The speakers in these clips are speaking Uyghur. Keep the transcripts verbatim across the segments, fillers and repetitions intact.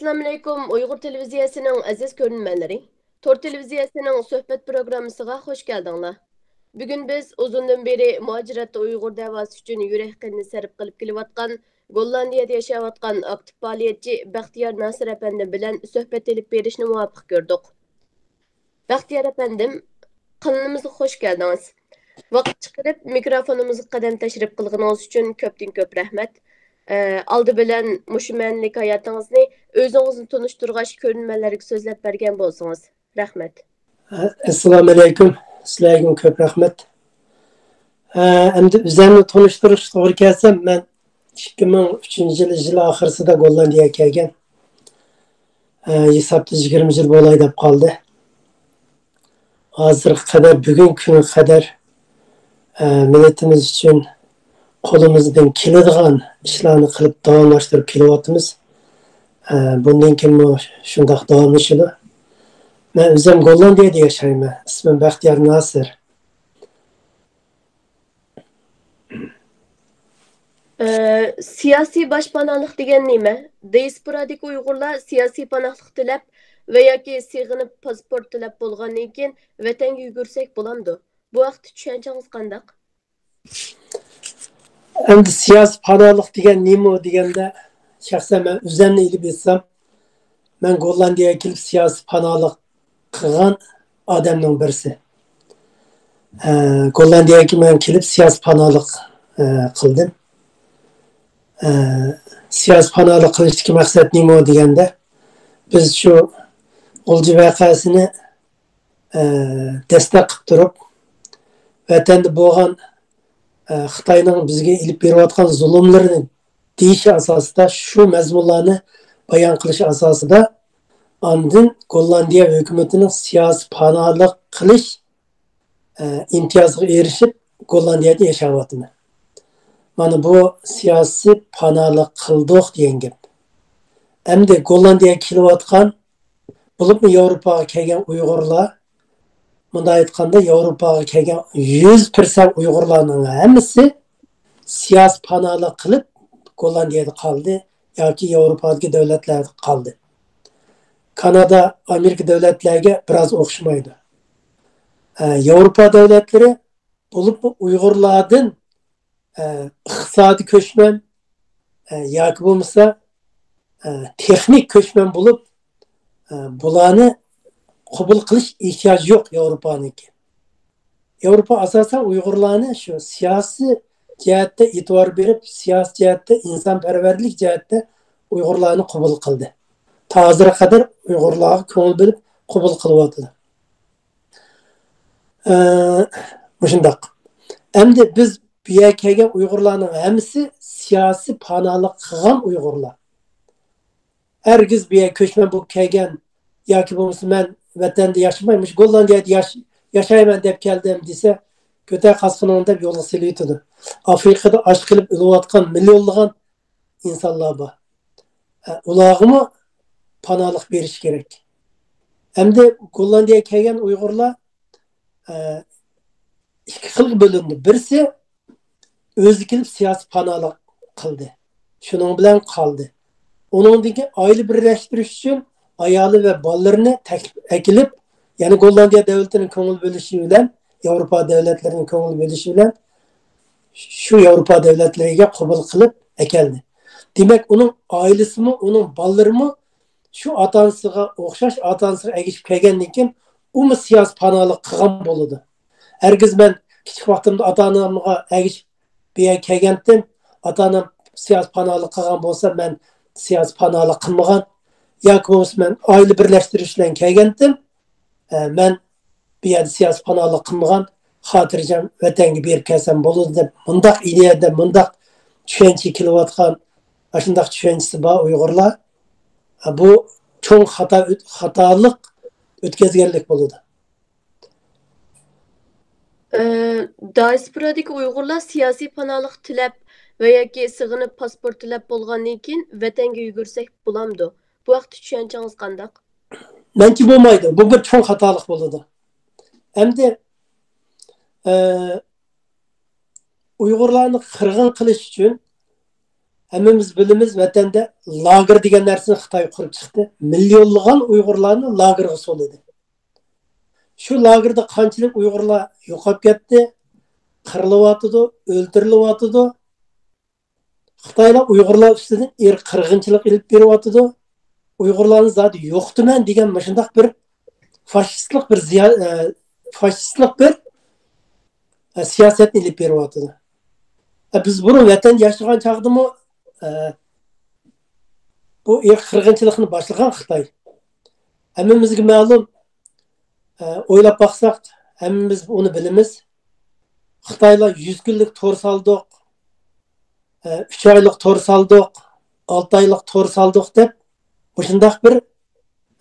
ئەسسالامۇئەلەيكۇم، ئۇيغۇر تېلېۋىزىيەسىنىڭ ئەزىز كۆرۈرمەنلىرى. تور تېلېۋىزىيەسىنىڭ سۆھبەت پروگراممىسىغا خۇش كەلدىڭلار. بۈگۈن بىز ئۇزۇندىن بېرى مۇھاجىرەتتە ئۇيغۇر دەۋاسى ئۈچۈن يۈرەك قېنىنى سەرپ قىلىپ كېلىۋاتقان، گوللاندىيەدە ياشاۋاتقان ئاكتىپ پائالىيەتچى بەختىيار ناسىر ئەپەندىم بىلەن سۆھبەت ئېلىپ بېرىشنى مۇۋاپىق كۆردۇق. بەختىيار ئەپەندىم، قانىلىمىزغا خۇش كەلدىڭىز. ۋاقىت چىقىرىپ، مىكروفونىمىزغا قەدەم تەشرىپ قىلغىنىڭىز ئۈچۈن كۆپتىن كۆپ رەھمەت. ئە، ئالدى بىلەن مۇشۇ مەنىلىك ھاياتىڭىزنى ئۆزىڭىزنى تونۇشتۇرغاچ، كۆرۈرمەنلەرگە سۆزلەپ بەرگەن بولسىڭىز. رەھمەت. ئەسسالامۇئەلەيكۇم. سىلەرگىمۇ كۆپ رەھمەت. ئە، ئەمدى ئۆزۈمنى تونۇشتۇرۇشقا توغرا كەلسە، مەن ئىككى مىڭ ئۈچىنچى يىل، يىل ئاخىرسىدا گوللاندىيەگە كەلگەن. ئە، ھېسابتا يىگىرمە يىل بولاي دەپ قالدى. ھازىرغا قەدەر، بۈگۈنكى كۈنگە قەدەر، ئە، مىللىتىمىز ئۈچۈن قولىمىزدىن كېلىدىغان ئىشلارنى قىلىپ داۋاملاشتۇرۇپ كېلىۋاتىمىز. ئە، بۇندىن كېيىنمۇ شۇنداق داۋاملىشىدۇ. مەن ئۆزۈم گوللاندىيەدە ياشايمەن. ئىسمىم بەختىيار ناسىر. ئە، سىياسىي باشپاناھلىق دېگەن نېمە؟ دىياسپورادىكى ئۇيغۇرلار سىياسىي پاناھلىق تىلەپ ۋە ياكى سېغىنىپ پاسپورت تىلەپ بولغاندىن كېيىن ۋەتەنگە يۈگۈرسەك بولامدۇ؟ بۇ ھەقتە چۈشەنچىڭىز قانداق؟ ئەمدى سىياسىي پاناھلىق دېگەن نېمە دېگەندە، شەخسەن مەن ئۆزۈمنى ئېلىپ ئېيتسام، مەن گوللاندىيەگە كېلىپ سىياسىي پاناھلىق قىلغان ئادەمنىڭ بىرسى. ئە، گوللاندىيەگە مەن كېلىپ سىياسىي پاناھلىق، ئە، قىلدىم. ئە، سىياسىي پاناھلىق قىلىشتىكى مەقسەت نېمە دېگەندە، بىز شۇ غۇلجا ۋەقەسىنى، ئە، دەستەك قىلىپ تۇرۇپ، ۋەتەندە بولغان، ئە، خىتاينىڭ بىزگە ئېلىپ بېرىۋاتقان زۇلۇملىرىنى دېيىش ئاساسىدا، شۇ مەزمۇنلارنى بايان قىلىش ئاساسىدا، ئاندىن گوللاندىيە ھۆكۈمىتىنىڭ سىياسىي پاناھلىق قىلىش، ئە، ئىمتىيازىغا ئېرىشىپ، گوللاندىيەدە ياشاۋاتىمەن. مانا بۇ سىياسىي پاناھلىق قىلدۇق دېگەن گەپ. ئەمدى گوللاندىيەگە كېلىۋاتقان، بولۇپمۇ ياۋروپاغا كەلگەن ئۇيغۇرلار، مۇنداق ئېيتقاندا، ياۋروپاغا كەلگەن يۈز پىرسەنت ئۇيغۇرلارنىڭ ھەممىسى سىياسىي پاناھلىق قىلىپ، گوللاندىيەدە قالدى ياكى ياۋروپادىكى دۆلەتلەردە قالدى. كانادا، ئامېرىكا دۆلەتلەرگە بىراز ئوخشىمايدۇ. ئە، ياۋروپا دۆلەتلىرى بولۇپمۇ ئۇيغۇرلاردىن، ئە، ئىقتىسادىي كۆچمەن، ئە، ياكى بولمىسا، ئە، تېخنىك كۆچمەن بولۇپ، ئە، بۇلارنى قوبۇل قىلىش ئېھتىياجى يوق ياۋروپانىڭكى. ياۋروپا ئاساسەن ئۇيغۇرلارنى شۇ سىياسىي جەھەتتە ئېتىبار بېرىپ، سىياسىي جەھەتتە، ئىنسانپەرۋەرلىك جەھەتتە ئۇيغۇرلارنى قوبۇل قىلدى. تا ھازىرغا قەدەر ئۇيغۇرلارغا كۆڭۈل بۆلۈپ قوبۇل قىلىۋاتىدۇ. ئە، مۇشۇنداق. ئەمدى بىز بۇ يەرگە كەلگەن ئۇيغۇرلارنىڭ ھەممىسى سىياسىي پاناھلىق قىلغان ئۇيغۇرلار. ھەرگىز بۇ يەرگە كۆچمەن بولۇپ كەلگەن ياكى بولمىسا مەن ۋەتەندە ياشىماي، مۇشۇ گوللاندىيەدە ياش-، ياشايمەن دەپ كەلدىم دېسە، كۆتەر قاسقىنىڭنى دەپ يولغا سېلىۋېتىدۇ. ئافرىقىدا ئاچ قېلىپ ئۆلۈۋاتقان مىليونلىغان ئىنسانلار بار. ئە، ئۇلارغىمۇ پاناھلىق بېرىش كېرەك. ئەمدى گوللاندىيەگە كەلگەن ئۇيغۇرلار، ئە، ئىككى خىلغا بۆلۈندى. بىرسى ئۆزى كېلىپ سىياسىي پاناھلىق قىلدى. شۇنىڭ بىلەن قالدى. ئۇنىڭدىن كېيىن ئائىلە بىرلەشتۈرۈش ئۈچۈن ئايالى ۋە بالىلىرىنى تەكلىپ ئەكېلىپ، يەنى گوللاندىيە دۆلىتىنىڭ كۆڭۈل بۆلۈشى بىلەن، ياۋروپا دۆلەتلىرىنىڭ كۆڭۈل بۆلۈشى بىلەن شۇ ياۋروپا دۆلەتلىرىگە قوبۇل قىلىپ ئەكەلدى. دېمەك، ئۇنىڭ ئائىلىسىمۇ، ئۇنىڭ بالىلىرىمۇ شۇ ئاتا-ئانىسىغا ئوخشاش، ئاتا-ئانىسىغا ئەگىشىپ كەلگەندىن كېيىن ئۇمۇ سىياسىي پاناھلىق قىلغان بولىدۇ. ھەرگىز مەن كىچىك ۋاقتىمدا ئاتا-ئانامغا ئەگىشىپ بۇ يەرگە كەلگەنتىم، ئاتا-ئانام سىياسىي پاناھلىق قىلغان بولسا، مەن سىياسىي پاناھلىق قىلمىغان. ياكى بولمىسا مەن ئائىلە بىرلەشتۈرۈش بىلەن كەلگەنتىم، ئە، مەن بۇ يەردە سىياسىي پاناھلىق قىلمىغان، خاتىرجەم ۋەتەنگە بېرىپ كەلسەم بولىدۇ دەپ، مۇنداق ئىدىيەدە، مۇنداق چۈشەنچىگە كېلىۋاتقان، ئاشۇنداق چۈشەنچىسى بار ئۇيغۇرلار، ئە، بۇ چوڭ خاتا، خاتالىق ئۆتكەزگەنلىك بولىدۇ. ئە، دىياسپورادىكى ئۇيغۇرلار سىياسىي پاناھلىق تىلەپ ۋە ياكى سېغىنىپ پاسپورت تىلەپ بولغاندىن كېيىن ۋەتەنگە يۈگۈرسەك بولامدۇ؟ بۇ ھەقتە چۈشەنچىڭىز قانداق؟ مەنچە بولمايدۇ. بۇ بىر چوڭ خاتالىق بولىدۇ. ئەمدى، ئە، ئۇيغۇرلارنى قىرغىن قىلىش ئۈچۈن ھەممىمىز بىلىمىز، ۋەتەندە لاگېر دېگەن نەرسىنى خىتاي قۇرۇپ چىقتى. مىليونلىغان ئۇيغۇرلارنى لاگېرغا سولىدى. شۇ لاگېردا قانچىلىك ئۇيغۇرلار يوقاپ كەتتى، قىرىلىۋاتىدۇ، ئۆلتۈرۈلۈۋاتىدۇ. خىتايلار ئۇيغۇرلار ئۈستىدىن ئىرق قىرغىنچىلىق ئېلىپ بېرىۋاتىدۇ. ئۇيغۇرلارنى زادى يوقىتىمەن دېگەن مۇشۇنداق بىر فاشىستلىق بىر زىيا-، ئە، فاشىستلىق بىر، ئە، سىياسەتنى ئېلىپ بېرىۋاتىدۇ. ئە، بىز بۇرۇن ۋەتەندە ياشىغان چاغدىمۇ، ئە، بۇ ئىرق قىرغىنچىلىقنى باشلىغان خىتاي. ھەممىمىزگە مەلۇم، ئە، ئويلاپ باقساق، ھەممىمىز ئۇنى بىلىمىز. خىتايلار يۈز كۈنلۈك تور سالدۇق، ئە، ئۈچ ئايلىق تور سالدۇق، ئالتە ئايلىق تور سالدۇق دەپ مۇشۇنداق بىر،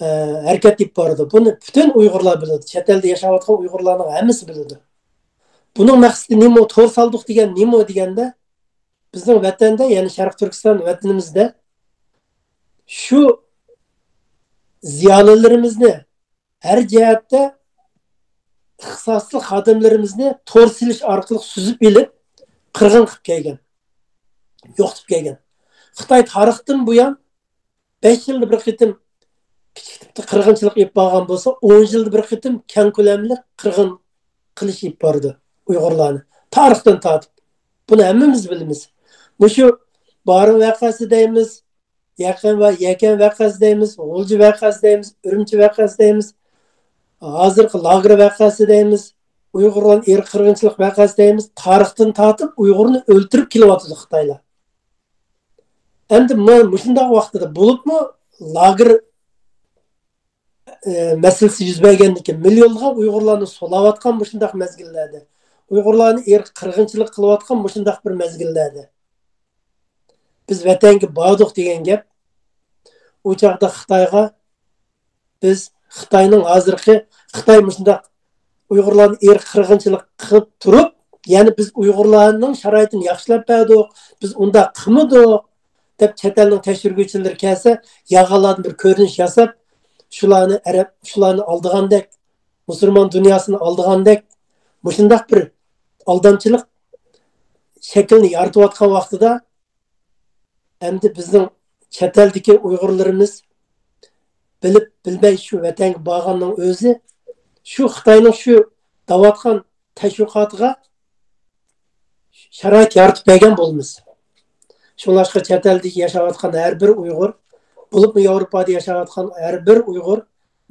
ئە، ھەرىكەت ئېلىپ بارىدۇ. بۇنى پۈتۈن ئۇيغۇرلار بىلىدۇ. چەت ئەلدە ياشاۋاتقان ئۇيغۇرلارنىڭ ھەممىسى بىلىدۇ. بۇنىڭ مەقسىتى نېمە؟ تور سالدۇق دېگەن نېمە دېگەندە، بىزنىڭ ۋەتەندە، يەنى شەرقىي تۈركىستان ۋەتىنىمىزدە شۇ زىيالىيلىرىمىزنى، ھەر جەھەتتە ئىختىساسلىق خادىملىرىمىزنى تور سېلىش ئارقىلىق سۈزۈپ ئېلىپ، قىرغىن قىلىپ كەلگەن، يوقىتىپ كەلگەن. خىتاي تارىختىن بۇيان بەش يىلدا بىر قېتىم كىچىك تىپتا قىرغىنچىلىق ئېلىپ بارغان بولسا، ئون يىلدا بىر قېتىم كەڭ كۆلەملىك قىرغىن قىلىش ئېلىپ بارىدۇ ئۇيغۇرلارنى. تارىختىن تارتىپ. بۇنى ھەممىمىز بىلىمىز. مۇشۇ بارىن ۋەقەسى دەيمىز، يەكەن ۋە يەكەن ۋەقەسى دەيمىز، غۇلجا ۋەقەسى دەيمىز، ئۈرۈمچى ۋەقەسى دەيمىز، ھازىرقى لاگېر ۋەقەسى دەيمىز، ئۇيغۇرلارنى ئىرق قىرغىنچىلىق ۋەقەسى دەيمىز، تارىختىن تارتىپ ئۇيغۇرنى ئۆلتۈرۈپ كېلىۋاتىدۇ خىتايلار. ئەمدى مۇ-، مۇشۇنداق ۋاقتىدا بولۇپمۇ لاگېر، ئە، مەسىلىسى يۈز بەرگەندىن كېيىن، مىليونلىغان ئۇيغۇرلارنى سولاۋاتقان مۇشۇنداق مەزگىللەردە، ئۇيغۇرلارنى ئىرق قىرغىنچىلىق قىلىۋاتقان مۇشۇنداق بىر مەزگىللەردە، بىز ۋەتەنگە باردۇق دېگەن گەپ. ئۇ چاغدا خىتايغا بىز خىتاينىڭ ھازىرقى، خىتاي مۇشۇنداق ئۇيغۇرلارنى ئىرق قىرغىنچىلىق قىلىپ تۇرۇپ، يەنى بىز ئۇيغۇرلارنىڭ شارائىتىنى ياخشىلاپ بەردۇق، بىز ئۇنداق قىلمىدۇق دەپ چەت ئەلنىڭ تەكشۈرگۈچىلىرى كەلسە، ياغانلاردىن بىر كۆرۈنۈش ياساپ، شۇلارنى ئەرەب، شۇلارنى ئالدىغاندەك، مۇسۇلمان دۇنياسىنى ئالدىغاندەك، مۇشۇنداق بىر ئالدامچىلىق شەكلىنى يارىتىۋاتقان ۋاقتىدا، ئەمدى بىزنىڭ چەت ئەلدىكى ئۇيغۇرلىرىمىز بىلىپ بىلمەي شۇ ۋەتەنگە بارغاننىڭ ئۆزى شۇ خىتاينىڭ شۇ دەۋاتقان تەشۋىقاتىغا شارائىت يارىتىپ بەرگەن بولىمىز. شۇڭلاشقا چەت ئەلدە ياشاۋاتقان ھەر بىر ئۇيغۇر، بولۇپمۇ ياۋروپادا ياشاۋاتقان ھەر بىر ئۇيغۇر،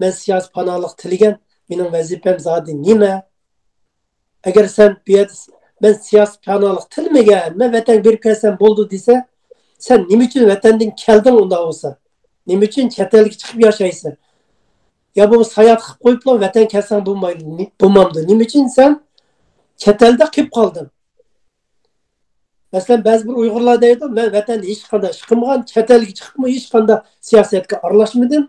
مەن سىياسىي پاناھلىق تىلىگەن، مېنىڭ ۋەزىپەم زادى نېمە؟ ئەگەر سەن بۇ يەردە، مەن سىياسىي پاناھلىق تىلىمىگەن، مەن ۋەتەنگە بېرىپ كەلسەم بولىدۇ دېسە، سەن نېمە ئۈچۈن ۋەتەندىن كەلدىڭ ئۇنداق بولسا؟ نېمە ئۈچۈن چەت ئەلگە چىقىپ ياشايسەن؟ يا بولمىسا ساياھەت قىلىپ قويۇپلا ۋەتەن كەلسەڭ بولمايدۇ، بولمامدۇ؟ نېمە ئۈچۈن سەن چەت ئەلدە قېلىپ قالدىڭ؟ مەسىلەن، بەزى بىر ئۇيغۇرلار دەيدۇ، مەن ۋەتەندە ھېچقانداق ئىش قىلمىغان، چەت ئەلگە چىقىپمۇ ھېچقانداق سىياسەتكە ئارىلاشمىدىم.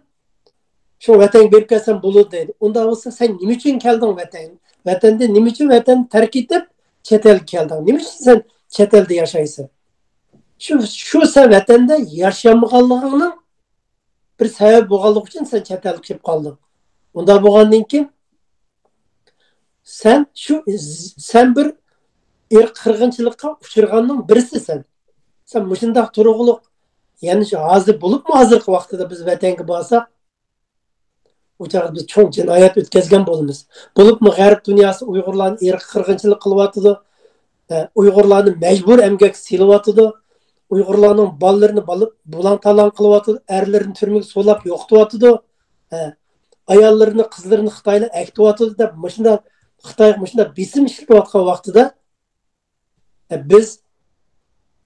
شۇ ۋەتەنگە بېرىپ كەلسەم بولىدۇ دەيدۇ. ئۇنداق بولسا سەن نېمە ئۈچۈن كەلدىڭ ۋەتەنگە؟ ۋەتەندىن نېمە ئۈچۈن ۋەتەننى تەرك ئېتىپ چەت ئەلگە كەلدىڭ؟ نېمە ئۈچۈن سەن چەت ئەلدە ياشايسەن؟ شۇ، شۇ سەن ۋەتەندە ياشانمىغانلىقىڭنىڭ بىر سەۋەب بولغانلىقى ئۈچۈن سەن چەت ئەلگە كېلىپ قالدىڭ. ئۇنداق بولغاندىن كېيىن سەن شۇ، سەن بىر ئىرق قىرغىنچىلىققا ئۇچرىغاننىڭ بىرسى سەن. سەن مۇشۇنداق تۇرغۇلۇق، يەنى شۇ ھازىر بولۇپمۇ ھازىرقى ۋاقتىدا بىز ۋەتەنگە بارساق، ئۇ چاغدا بىز چوڭ جىنايەت ئۆتكەزگەن بولىمىز. بولۇپمۇ غەرب دۇنياسى ئۇيغۇرلارنى ئىرقىي قىرغىنچىلىق قىلىۋاتىدۇ. ئە، ئۇيغۇرلارنى مەجبۇر ئەمگەككە سېلىۋاتىدۇ. ئۇيغۇرلارنىڭ بالىلىرىنى بالا-، بۇلاڭ-تالاڭ قىلىۋاتىدۇ. ئەرلىرىنى تۈرمىگە سولاپ يوقىتىۋاتىدۇ. ئە، ئاياللىرىنى، قىزلىرىنى خىتايلار ئەكېتىۋاتىدۇ دەپ مۇشۇنداق خىتايغا مۇشۇنداق بېسىم ئىشلىتىۋاتقان ۋاقتىدا، بىز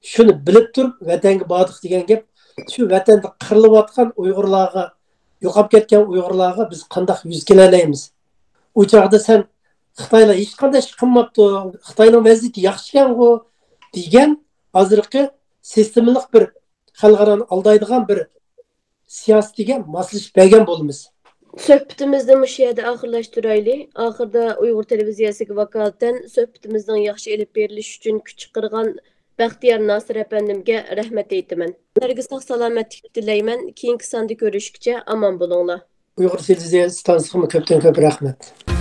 شۇنى بىلىپ تۇرۇپ ۋەتەنگە باردۇق دېگەن گەپ، شۇ ۋەتەندە قىرىلىۋاتقان ئۇيغۇرلارغا، يوقاپ كەتكەن ئۇيغۇرلارغا بىز قانداق يۈز كېلەلەيمىز؟ ئۇ چاغدا سەن خىتايلار ھېچقانداق ئىش قىلماپتۇ، خىتاينىڭ ۋەزىيىتى ياخشىكەنغۇ دېگەن ھازىرقى سىستېمىلىق بىر خەلقئارانى ئالدايدىغان بىر سىياسىتىگە ماسلىشىپ بەرگەن بولىمىز. سۆھبىتىمىزنى مۇشۇ يەردە ئاخىرلاشتۇرايلى. ئاخىرىدا ئۇيغۇر تېلېۋىزىيەسىگە ۋاكالىتەن سۆھبىتىمىزنىڭ ياخشى ئېلىپ بېرىلىشى ئۈچۈن كۈچ چىقارغان بەختىيار ناسىر ئەپەندىمگە رەھمەت ئېيتىمەن. سىلەرگە ساق سالامەتلىك تىلەيمەن. كېيىنكى ساندا كۆرۈشكىچە ئامان بولۇڭلار. ئۇيغۇر تېلېۋىزىيە ئىستانسىسىغىمۇ كۆپتىن كۆپ رەھمەت.